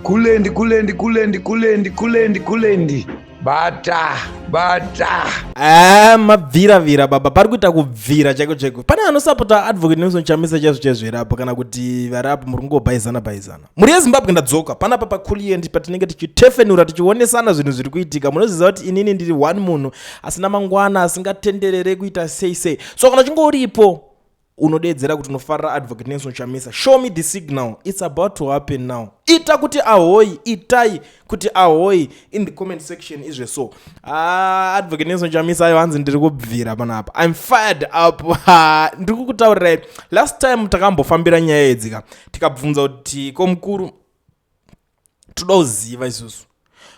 Kulendi, kulendi, kulendi, kulendi, kulendi, kulendi. Bata, bata. Ah, mabvira vira baba, pari kuita kubvira chaiko chaiko. Pane anosapota Advocate Nelson Chamisa chaizvo chaizvo here apo, kana kuti vari apo muri kungobhaizana bhaizana? Mhuri yeZimbabwe, ndadzoka panapa paClient, patinenge tichitefenura, tichionesana zvinhu zviri kuitika. Munoziva kuti inini ndiri one munhu asina mangwana, asingatenderere kuita sei sei. So kana uchinge uripo unodeedzera kuti unofarira Advocate Nelson Chamisa, show me the signal. It's about to happen now. Ita kuti ahoi, itai kuti ahoi in the comment section. Izve so, ah, Advocate Nelson Chamisa ayo hanzi ndiri kubvira panapa, I'm fired up. Ndiri kukutaurirai, last time takambofambira nyaya idzika, tikabvunza kuti ko mukuru, toda kuziva isusu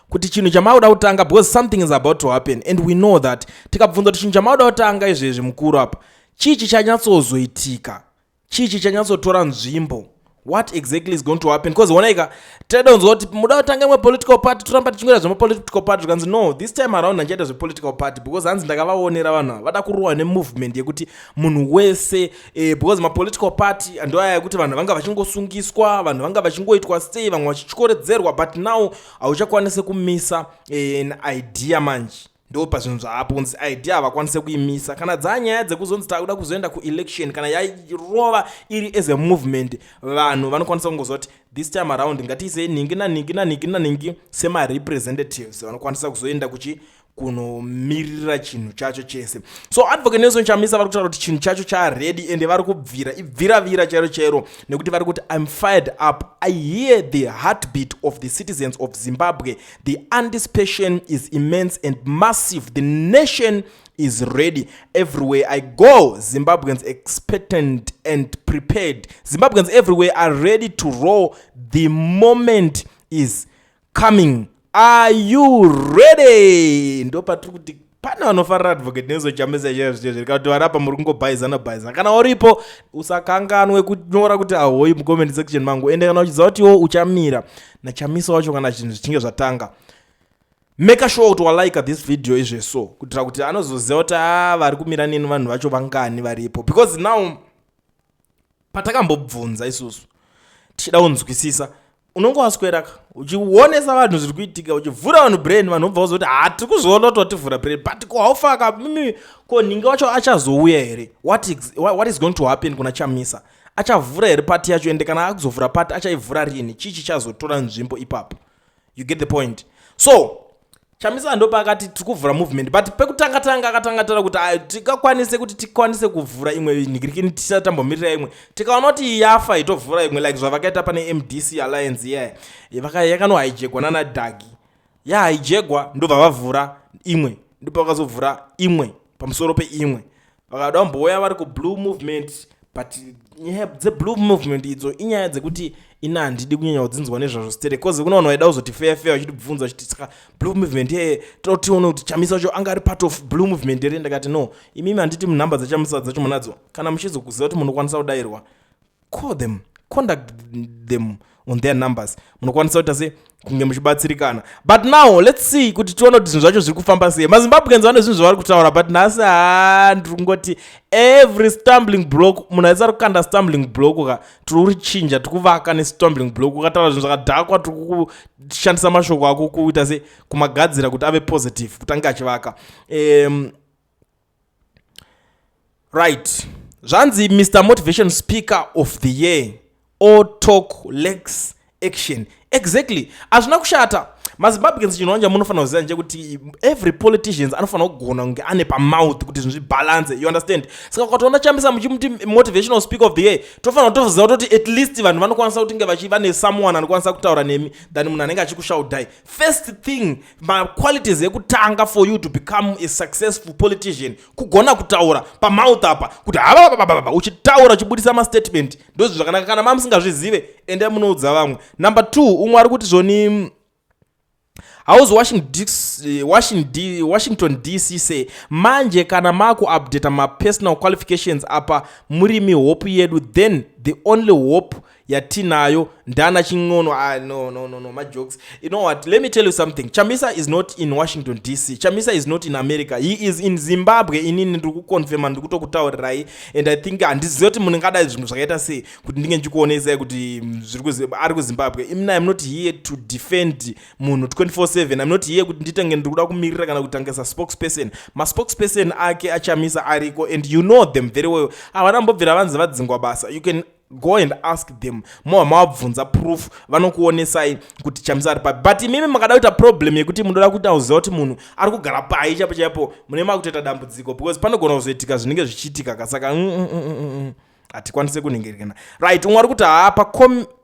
kuti chinhu chamauda kutanga, because something is about to happen and we know that. Tikabvunza kuti chinhu chamauda kutanga izvezvi mukuru apa, chii chichanyatsozoitika? Chii chichanyatsotora nzvimbo? What exactly is going to happen? Because onaika, taida kunzwa kuti muda kutanga imwe political party, toramba tichingoita zvemapolitical party. Zvikanzi no, this time around handichaita zvepolitical party, because hanzi ndakavaonera vanhu ava vada kurohwa nemovement yekuti munhu wese, because mapolitical party ndo aya yekuti vanhu vanga vachingosungiswa, vanhu vanga vachingoitwa sei, vamwe vachityoredzerwa, but now hauchakwanisi kumisa an idea. Manje ndo pazvinhu zvaapo kunzi idea havakwanise kuimisa. Kana dzanyaya dzekuzonzi takuda kuzoenda kuelection, kana yairova iri as a movement, vanhu vanokwanisa kungoziva kuti this time around ngatiisei nhingi nanhingi nanhingi nanhingi semarepresentatives vanokwanisa kuzoenda kuchi kunomiririra chinhu chacho chese. So Advocate Nelson Chamisa vari kutaura kuti chinhu chacho chaready, ende vari kubvira, ibviravira chairo chairo, nekuti vari kuti, "I'm fired up. I hear the heartbeat of the citizens of Zimbabwe. The anticipation is immense and massive. The nation is ready. Everywhere I go, Zimbabweans expectant and prepared. Zimbabweans everywhere are ready to roll. The moment is coming. Are you ready?" Ndo patiri kuti pane vanofarira Advocate Nelson Chamisa chaizvo chaizvo, kana kuti varapa muri kungobhaizana bhaizana? Kana uripo, usakanganwe kunyora kuti ahoi mucomment section mangu. Ende kana uchiziva kuti iwo uchamira naChamisa wacho kana zvinhu zvichinge zvatanga, make sure kuti walike this video izveso, kuitira kuti anozoziva kuti a vari kumira neni vanhu vacho vangani varipo. Because now patakambobvunza isusu tichida kunzwisisa, unonge wasweraka uchionesa vanhu zviri kuitika, uchivhura vanhu brain, vanhu vobva vazoti hatiri kuzviona kuti wativhura brain, but ko haufaka mimi, ko nhingi wacho achazouya here? What is going to happen kuna Chamisa? Achavhura here pati yacho? Ende kana akuzovhura pati, achaivhura rini? Chii chichazotora nzvimbo ipapo? You get the point. So Chamisa ndopaakati tiri kuvhura movement, but pekutanga tanga akatanga taura kuti tikakwanise kuti tikwanise kuvhura imwe nhikirikini, tisatambomirira imwe, tikaona kuti iyi yafa, itovhura imwe, like zvavakaita pane MDC Alliance iya yakanohaijegwa nana Dhagi, yahaijegwa, ndobva vavhura imwe, ndopavakazovhura imwe pamusoro peimwe. Vakada kumbouya vari kublue movement, but nyaya dzeblue movement idzo inyaya dzekuti ina handidi kunyanya kudzinzwa nezvazvo stere, 'cause kuna vanhu vaida kuzoti feya feya vachitibvunza vachiti, "Saka blue movement ye totione kuti Chamisa wacho anga ari part of blue movement here?" Ndakati no, imimi handiti munhamba dzaChamisa dzacho munadzo. Kana muchizokuziva kuti munokwanisa kudayirwa, call them, contact them on their numbers, munokwanisa kuita se kunge muchibatsirikana. But now let's see kuti tione kuti zvinhu zvacho zviri kufamba sei. MaZimbabweans vane zvinhu zvavari kutaura, but nhasi ha ndiri kungoti every stumbling block, munhu aisi ari kukanda stumbling block ka, tiri kurichinja, tiri kuvaka nestumbling block. Ukataura zvinhu zvakadhakwa, tiri kushandisa mashoko ako kuita se kumagadzira kuti ave positive, kuti ange achivaka. Right, zvanzi Mr Motivation Speaker of the Year, all talk, lacks action. Exactly, hazvina kushata. MaZimbabweans, chinhu wanja munofanira kuziva ndechekuti every politicians anofanira kugona kunge ane pamouth kuti zvinhu zvibalance, you understand? Saka ukatoona Chamisa muchimuti Motivational Speaker of the Year, tofanira kutoziva kutoti at least vanhu vanokwanisa kuti nge vachiva nesomeone anokwanisa kutaura nemi than munhu anenge achikushaudhai. First thing, maqualities ekutanga for you to become a successful politician, kugona kutaura pamouth apa, kuti havababababa, uchitaura, uchibudisa mastatement, ndozvo zvakanaka. Kana mamusingazvizive, endai munoudza vamwe. Number two, umwe ari kuti zvoni, "How's Washington DC say manje kana makuupdata mapersonal qualifications apa murimi hope yedu, then The only hope yatinayo ndana Chin'ono. Ah, no, no, no, no, majokes. You know what, let me tell you something. Chamisa is not in Washington DC. Chamisa is not in America. He is in Zimbabwe. Inini ndiri kuconfirma, ndiri kutokutaurirai, and I think handizivi kuti munhu ngadai zvinhu zvakaita sei kuti ndinge ndichikuonesai kuti zviri ari kuZimbabwe. Imina, I'm not here to defend munhu 24/7. I'm not here kuti nditenge ndiri kuda kumirira kana kutangisa spokesperson. Maspokesperson ake aChamisa ariko, and you know them very well. Havana mbobvira vanzi vadzingwa basa. You can go and ask them, mova mavabvunza proof, vanokuonesai kuti Chamisa ari papi. But imimi makada kuita problem yekuti munoda kuti auziva kuti munhu ari kugara pai chaipo chaipo, mune makutoita dambudziko, because panogona kuzoitika zvinenge zvichiitika kasaka hatikwanisi kuningirikana. Right, umwe ari kuti haa,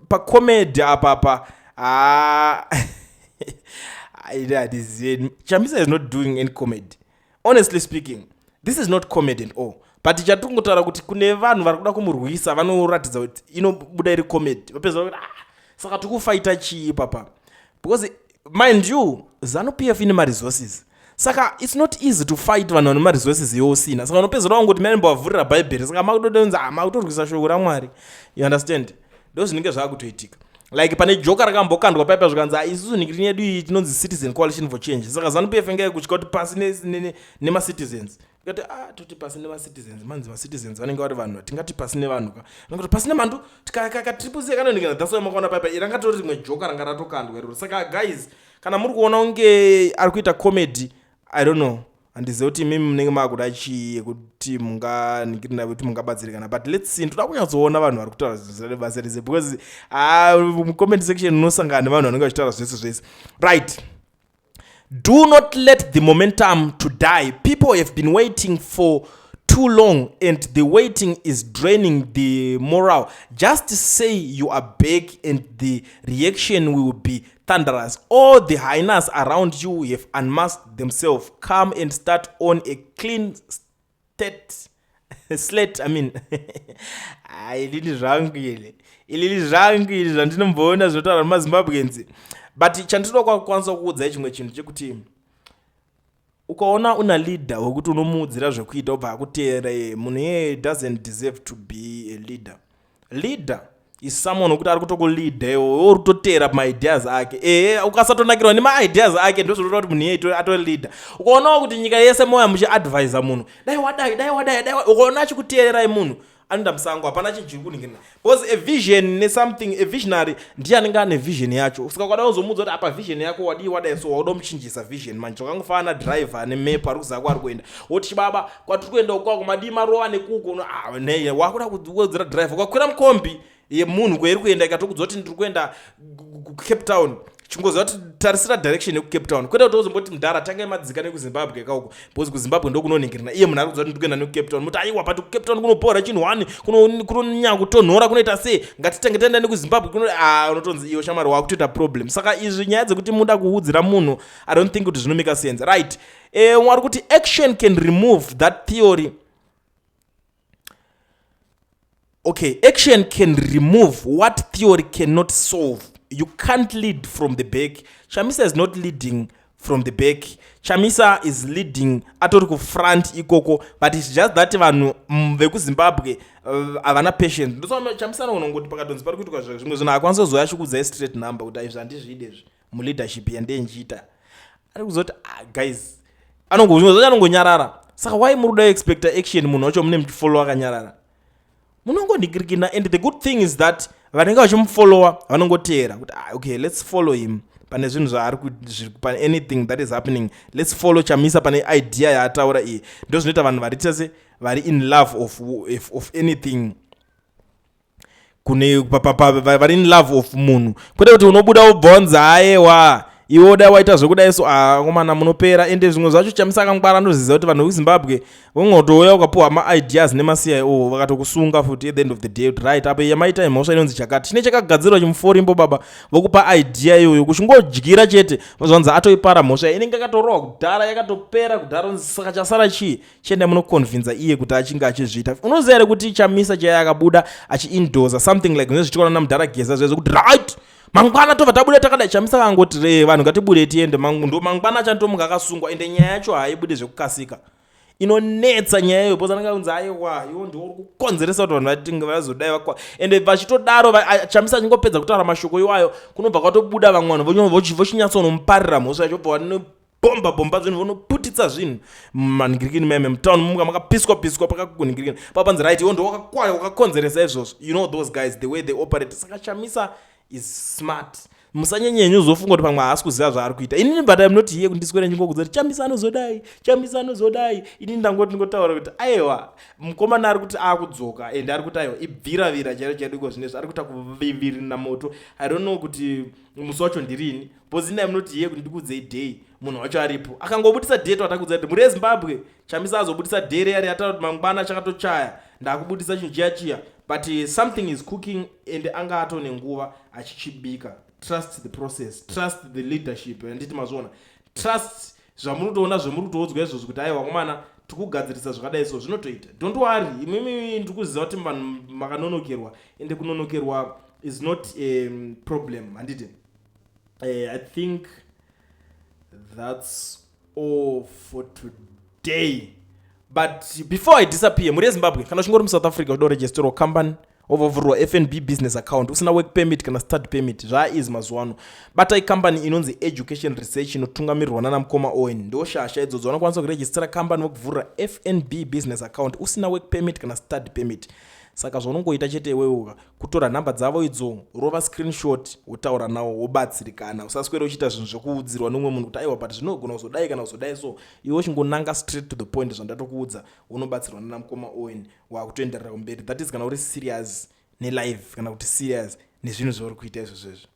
pacomedy apapa, haa, hatizivi. Chamisa is not doing any comedy. Honestly speaking, this is not comedy at all, but chatingotaura kuti kune vanhu vari kuda kumurwisa vanoratidza kuti inobuda iri comedy. Vapedza kuti, "Ah, saka tikufaita chii papa?" Because mind you, ZANU PF ine maresources, saka it's not easy to fight vanhu vane maresources iwo usina. Saka unopedzera wangoti maimbovavhurira Bhaibheri, saka makutodonza, ah, makutorwisa shoko raMwari. You understand? Ndo zvinenge zvaakutoitika. Like pane joka rakambokandwa paipa, zvikanzi, "Ah, isusu nhingiri yedu iyi tinonzi Citizen Coalition for Change." Saka ZANU PF inge kutya kuti pasi nemacitizens. Tikati, "Ah, toti pasi nemacitizens." Manzi macitizens vanenge vari vanhu, tingati pasi nevanhu ka, vanenge kuti pasi nemandu katriple kanoningana. That's why makaona paipa rangatori rimwe joka ranga ratokandwa iroro. Saka guys, kana muri kuona kunge ari kuita comedy, I don't know, handizivi kuti imimi munenge maakuda chii yekuti munganingirina kuti mungabatsirikana. But let's see, ndoda kunyatsoona vanhu vari kutaura zvinhu basa rese, because, ah, mucomment section unosangana nevanhu vanenge vachitaura zvese zvese. Right, do not let the momentum to die. People have been waiting for too long and the waiting is draining the morale. Just say you are back and the reaction will be thunderous. All the hyenas around you have unmasked themselves. Come and start on a clean state slate. I mean, ilili zvangu ile, ilili zvangu ili zvandinomboona zvinotaura nemaZimbabweans. But chandinoda kukwanisa kuudzai chimwe chinhu chekuti ukaona una leader wekuti unomuudzira zvekuita ubva akuteera, munhu iyeye doesn't deserve to be a leader. Leader is someone wekuti ari kutokuleada iwe uri kutoteera maideas ake. Ehe, ukasatonakirwa nemaideas ake, ndozvinoita kuti munhu iyeye atori leader. Ukaonawo kuti nyika yese moya muchiadvisa munhu, "Dai wadai, dai wadai, dai," ukaona achikuteererai, munhu anoenda musango, hapana chinhu chiri kuningirina, because a vision nesomething, a visionary ndiye anenge ane vision yacho. Saka ukada kuzomuudza kuti apa vision yako wadii wadai, so wauda muchinjisa vision manje, wakangofanana driver nemap ari kuziva kwaari kuenda, woti, "Chibaba, kwatiri kuenda ukwako madii marova nekuko?" Ah, ne wakuda kuwedzera driver. Ukakwira mukombi yemunhu kweiri kuenda, ikatokudza kuti ndiri kuenda kuCape Town, chingoziva kuti tarisira direction yekuCape Town, kwete kuti uzomboti, "Mudhara, tangai madzika nekuZimbabwe kauko," because kuZimbabwe ndokunoningirina. Iye munhu ari kuziva kuti ndikuenda nekuCape Town, muti, "Aiwa, but kuCape Town kunopora chinhu one, kunonyanya kutonhora, kunoita sei? Ngatitange taenda nekuZimbabwe." Ah, unotonzi iwe shamwari wakutoita problem. Saka izvi nyaya dzekuti muda kuudzira munhu, I don't think kuti zvinomake sense. Right, mwari kuti action can remove that theory. Okay, action can remove what theory cannot solve. You can't lead from the back. Chamisa is not leading from the back. Chamisa is leading atori kufront ikoko, but it's just that vanhu vekuZimbabwe havana patience. Ndosaka Chamisa anogona pakatonzi pari kuitwa zvimwe zvinhu, akwanisa kuzoya achikuudzai straight number kuti aizvi handizvide izvi muleadership yandee nchiita. Ari kuzoti, "Ah, guys," anongo anongonyarara. Saka why muri kuda expecta action munhu wacho mune muchifollow akanyarara? Munongonhikirikina. And the good thing is that vanenge vachimufollowa vanongoteera kuti, "Ah, okay, let's follow him pane zvinhu zvaari, pane anything that is happening. Let's follow Chamisa pane idea yaataura iyi." Ndo zvinoita vanhu vari tese vari in love of anything, kune vari in love of munhu, kwete kuti unobuda ubvonza, "Ayewa, iwe dai waita zvekudai." So akomana, munopera. Ende zvimwe zvacho Chamisa akangwara, anoziva kuti vanhu vekuZimbabwe vongotouya ukapiwa maideas nemaCIO, vakatokusunga futi at the end of the day, kuti right, apa yamaita mhosva inonzi chakati, chine chakagadzirwa chimuforimbo. Baba vokupa idea iyoyo kuchingodyira chete, zvanzi atoipara mhosva inenge yakatorohwa kudhara, yakatopera kudhara. Saka chasara chii? Chienda munoconvinza iye kuti achinge achizviita. Unoziva here kuti Chamisa chaiye akabuda achiendorsa something like zvinenge namudhara Geza zvezvo, kuti right, mangwana tobva tabuda takadai? Chamisa kangoti re, "Vanhu ngatibude tiende," ndo mangwana achandomuka akasungwa. Ende nyaya yacho haibude zvekukasika. Inonetsa nyaya iyoyo because anenge akunzi, "Aiwa, iwo ndiwo uri kukonzeresa kuti vanhu vatinge vazodai vakwa." Ende vachitodaro, Chamisa achingopedza kutaura mashoko iwayo, kunobva kwatobuda vamwe vanhu vochinyatsonomuparira mhosva yacho, bva vanobhomba bhomba zvinhu, vonoputitsa zvinhu manhingirikini meme mutown muka makapiswa piswa pakakunhingirikini papanzi, "Right, iwo ndiwo wakakonzeresa izvozvo." You know those guys, the way they operate. Saka Chamisa is smart. Musanyenyenyu uzofunga kuti pamwe haasi kuziva zvaari kuita. Inini, but I'm not here kundiswera ndingokudza kuti Chamisa anozodai, Chamisa anozodai. Inini ndangoti ndingotaura kuti aiwa, mukomana ari kuti akudzoka, ende ari kuti aiwa, ibviravira chairo chairo iko zvinezvi ari kuita kuvivirina moto. I don't know kuti musi wacho ndirini, because ini I'm not here kuti ndikuudzei day. Munhu wacho aripo, akangobudisa date, watakudza kuti muri yeZimbabwe, Chamisa azobudisa day reyari yataura kuti mangwana chakatochaya, ndakubudisa chinhu chiya chiya. But something is cooking and anga atone nguva achichibika. Trust the process, trust the leadership. Handiti mazviona? Trust zvamunotoona, zvemuri kutoudzwa izvozvo kuti aiwa komana, tikugadzirisa zvakadai, so zvinotoita. Don't worry imimi, ndiri kuziva kuti vanhu makanonokerwa, ende kunonokerwa is not a problem, handiti? I think that's all for today, but before I disappear, muri yeZimbabwe, kana uchingori muSouth Africa, uchida kuregisterwa company, wobva FNB business account, usina work permit kana study permit, zvaizi mazuva ano batai kambani inonzi Education Research, inotungamirirwa nana mukoma Owen. Ndo shasha idzodzo. Vanokwanisa kurejistera kambani, vokuvhurira FNB business account usina work permit kana study permit. Saka zvaunongoita chete iwewe kutora nhamba dzavo idzo, rova screenshot, wotaura nawo, wobatsirikana. Usaswere uchiita zvinhu zvekuudzirwa nomumwe munhu kuti aiwa, but zvinogona kuzodai kana kuzodai. So iwe uchingonanga straight to the point, zvandatokuudza, unobatsirwa nana mukoma Owen, wakutoenderera kumberi. That is kana uri serious nelife, kana kuti serious nezvinhu zvauri kuita izvozvo izvo.